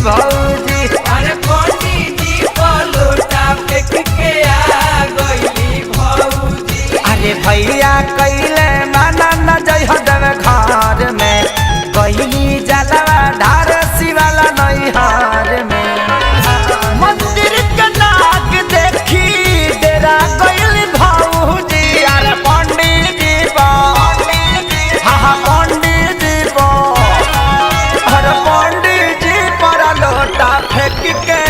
भौजी। अरे पंडित जी पलोटा फेंक के आ गइली भौजी। अरे भैया कैले माना न जइह देव घर में, गइली जलवा ढार शिवाला नैहर में। मंदिर के नाक देखी डेरा गइल भौजी। अरे पंडित जी हा हा पंडित जी अरे पंडित जी पर लोटा फेंक के